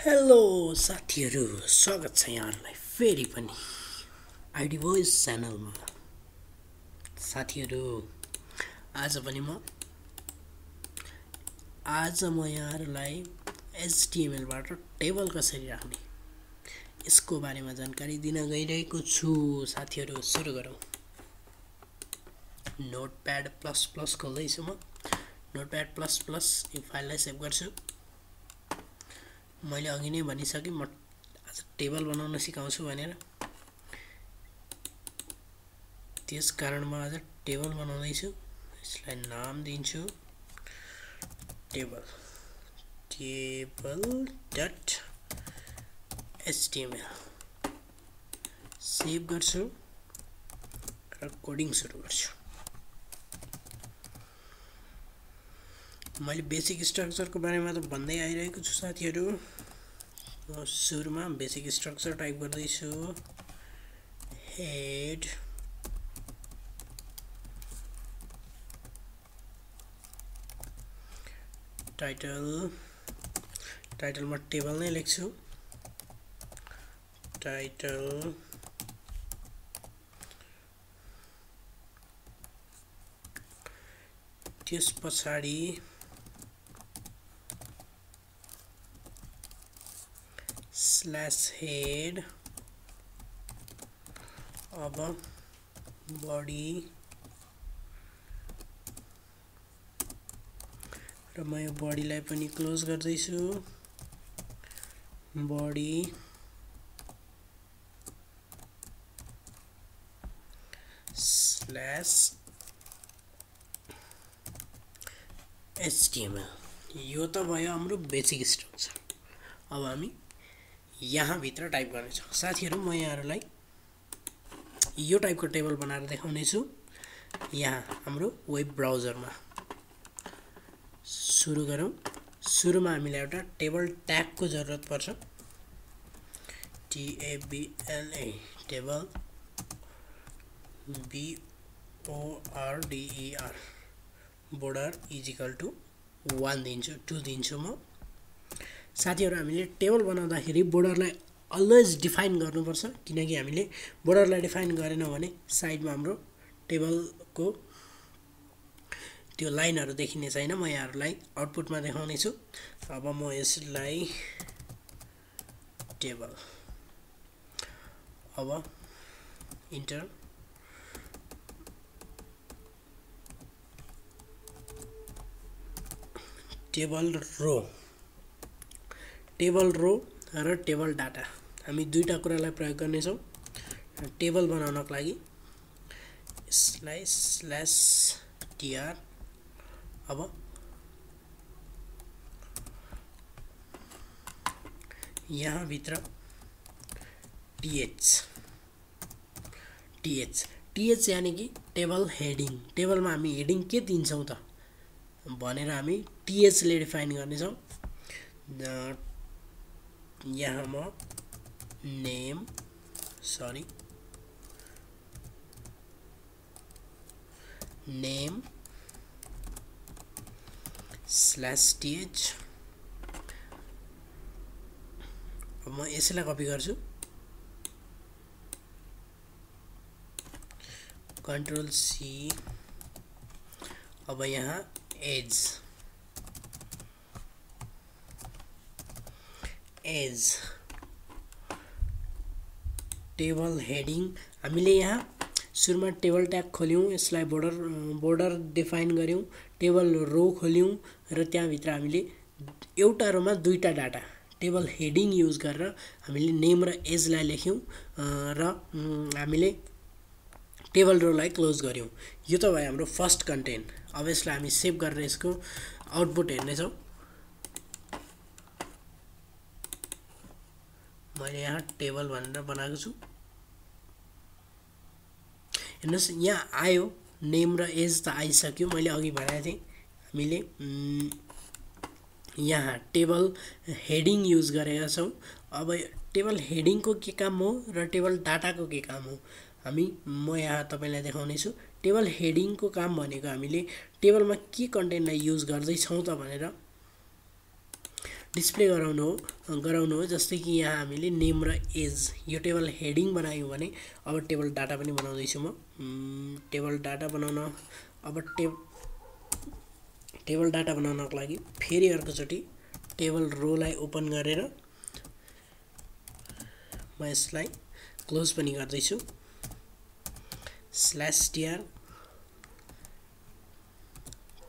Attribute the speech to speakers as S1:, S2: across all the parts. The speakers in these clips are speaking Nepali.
S1: हेलो साथीहरू, स्वागत छ यहाँहरूलाई फेरि पनि आइडी भोइस च्यानलमा। साथीहरू, आज म यहाँहरूलाई HTMLबाट टेबल कसरी राख्ने यसको बारेमा जानकारी दिन गइरहेको छु। साथीहरू, सुरु गरौँ। नोटप्याड प्लस प्लस खोल्दैछु म। नोटप्याड प्लस प्लस यो फाइललाई सेभ गर्छु। मैले अघि नै भनिसकेँ म आज टेबल बनाउन सिकाउँछु भनेर, त्यस कारण म आज टेबल बनाउँदैछु। यसलाई नाम दिन्छु टेबल डट HTML। सेभ गर्छु र कोडिङ सुरु गर्छु। मैले बेसिक स्ट्रक्चरको बारेमा त भन्दै आइरहेको छु साथीहरू। म सुरुमा बेसिक स्ट्रक्चर टाइप गर्दैछु। हेड, टाइटलमा टेबल नै लेख्छु। टाइटल, त्यस पछाडि स्ल्यास हेड, अब बडी, र म यो बडीलाई पनि क्लोज गर्दैछु। Body slash HTML। यो त भयो हाम्रो बेसिक स्ट्रक्चर। अब हामी यहाँ भित्र टाइप गर्नेछौँ। साथीहरू, म यहाँहरूलाई यो टाइपको टेबल बनाएर देखाउने छु यहाँ हाम्रो वेब ब्राउजरमा। सुरु गरौँ। सुरुमा हामीलाई एउटा टेबल ट्यागको जरुरत पर्छ। TABLA, table, BORDER, border equal to 1 दिन्छु, 2 दिन्छु म। साथीहरू, हामीले टेबल बनाउँदाखेरि बोर्डरलाई अलवेज डिफाइन गर्नुपर्छ, किनकि हामीले बोर्डरलाई डिफाइन गरेनौँ भने साइडमा हाम्रो टेबलको त्यो लाइनहरू देखिने छैन। म यहाँहरूलाई आउटपुटमा देखाउने छु। अब म यसलाई टेबल, अब इन्टर, टेबल रो र टेबल डाटा, हामी दुईटा कुरालाई प्रयोग गर्नेछौँ टेबल बनाउनको लागि। यसलाई स्ल्यास TR, अब यहाँ भित्र TH यानि कि टेबल हेडिङ। टेबलमा हामी हेडिङ के दिन्छौँ त भनेर हामी TH ले डिफाइन गर्नेछौँ। यहाँ म नेम स्ल्यास TH, अब म यसलाई कपी गर्छु, Ctrl C। अब यहाँ एज टेबल हेडिङ। हामीले यहाँ सुरुमा टेबल ट्याग खोल्यौँ, यसलाई बोर्डर डिफाइन गऱ्यौँ, टेबल रो खोल्यौँ र त्यहाँभित्र हामीले एउटा रोमा दुईटा डाटा टेबल हेडिङ युज गरेर हामीले नेम र एजलाई लेख्यौँ र हामीले टेबल रोलाई क्लोज गऱ्यौँ। यो त भयो हाम्रो फर्स्ट कन्टेन्ट। अब यसलाई हामी सेभ गरेर यसको आउटपुट हेर्नेछौँ। मैले यहाँ टेबल भनेर बनाएको छु। हेर्नुहोस्, यहाँ आयो, नेम र एज त आइसक्यो। मैले अघि भनेको थिएँ हामीले यहाँ टेबल हेडिङ युज गरेका छौँ। अब टेबल हेडिङको के काम हो र टेबल डाटाको के काम हो म यहाँ तपाईलाई देखाउने छु। टेबल हेडिङको काम भनेको हामीले टेबलमा के कन्टेन्टलाई युज गर्दैछौँ त भनेर डिस्प्ले गराउनु हो जस्तै कि यहाँ हामीले नेम र एज यो टेबल हेडिङ बनायौँ भने अब टेबल डाटा पनि बनाउँदैछु म टेबल डाटा बनाउन अब टेबल डाटा बनाउनको लागि फेरि अर्कोचोटि टेबल रोलाई ओपन गरेर म यसलाई क्लोज पनि गर्दैछु /tr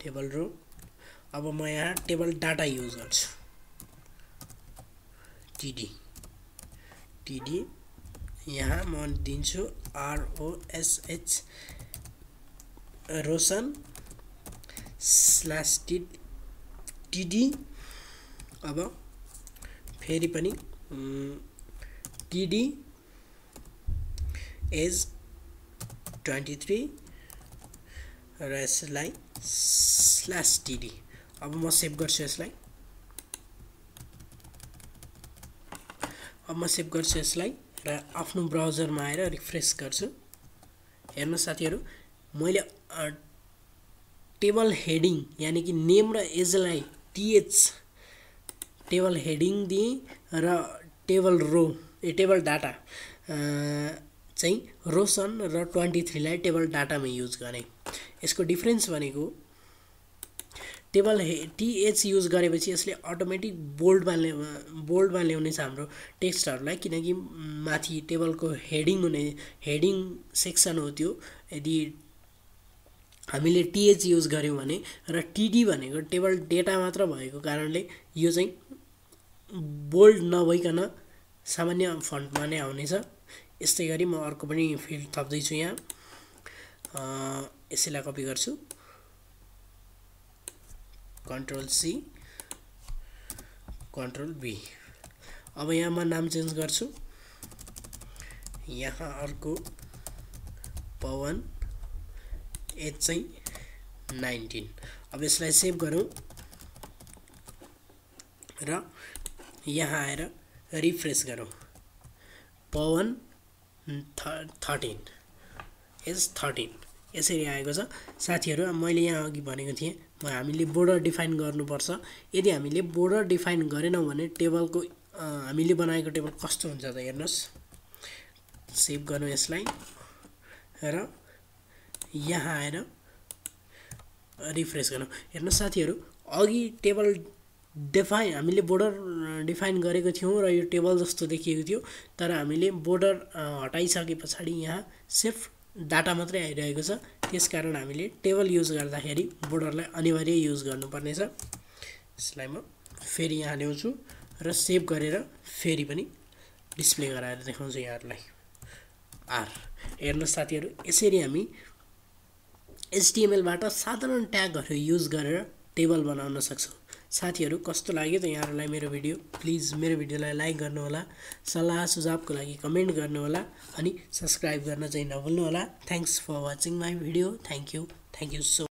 S1: टेबल रो अब म यहाँ टेबल डाटा युज गर्छु td यहाँ म दिन्छु rosh रोशन /td अब फेरि पनि td एज 23 र यसलाई /td अब म सेभ गर्छु यसलाई र आफ्नो ब्राउजरमा आएर रिफ्रेश गर्छु हेर्नु साथीहरु मैले टेबल हेडिङ यानी कि नेम र एजलाई th टेबल हेडिङ दिए र टेबल डाटा चाहिँ रोशन र 23 लाई टेबल डाटामा युज गरे यसको डिफरेन्स भनेको टेबल th युज गरेपछि यसले अटोमेटिक बोल्डमा ल्याउने छ हाम्रो टेक्स्टहरुलाई किनकि माथि टेबलको हेडिङ सेक्सन हो त्यो यदि हामीले th युज गर्यौं भने र td भनेको टेबल डेटा मात्र भएको कारणले यो चाहिँ बोल्ड नभइकन सामान्य फन्टमा नै आउनेछ यस्तै गरी म अर्को पनि फिल्ड थप्दै छु यहाँ यसैलाई कपी गर्छु Ctrl C Ctrl V अब यहाँ म नाम चेन्ज गर्छु यहाँ अर्को पवन एज चाहिँ 19 अब यसलाई सेभ गरौँ र यहाँ आएर रिफ्रेश गरौँ पवन 13 एज 13 यसरी आएको छ साथीहरु मैले यहाँ अघि भनेको थिएँ हामीले बोर्डर डिफाइन गर्नुपर्छ यदि हामीले बोर्डर डिफाइन गरेनौं भने टेबलको हामीले बनाएको टेबल कस्तो हुन्छ त हेर्नुस् सेभ गर्नु यसलाई र यहाँ आएर रिफ्रेश गर्नु हेर्नु साथीहरु अघि टेबल हामीले बोर्डर डिफाइन गरेको थियौं र यो टेबल जस्तो देखिएको थियो तर हामीले बोर्डर हटाइसकेपछि यहाँ सिर्फ डाटा मात्रै आइरहेको छ त्यसकारण हामीले टेबल युज गर्दाखेरि बोर्डरलाई अनिवार्य युज गर्नुपर्ने छ यसलाई म फेरि यहाँ ल्याउँछु र सेभ गरेर फेरि पनि डिस्प्ले गराएर देखाउँछु यहाँहरुलाई हेर्नु साथीहरु यसरी हामी HTML बाट साधारण ट्यागहरु युज गरेर टेबल बनाउन सक्छौं साथीहरु कस्तो लाग्यो त यहाँहरुलाई मेरो भिडियो प्लिज मेरो भिडियोलाई लाइक गर्नु होला सल्लाह सुझावको लागि कमेन्ट गर्नु होला अनि सब्स्क्राइब गर्न चाहिँ नभुल्नु होला thanks for watching my video thank you so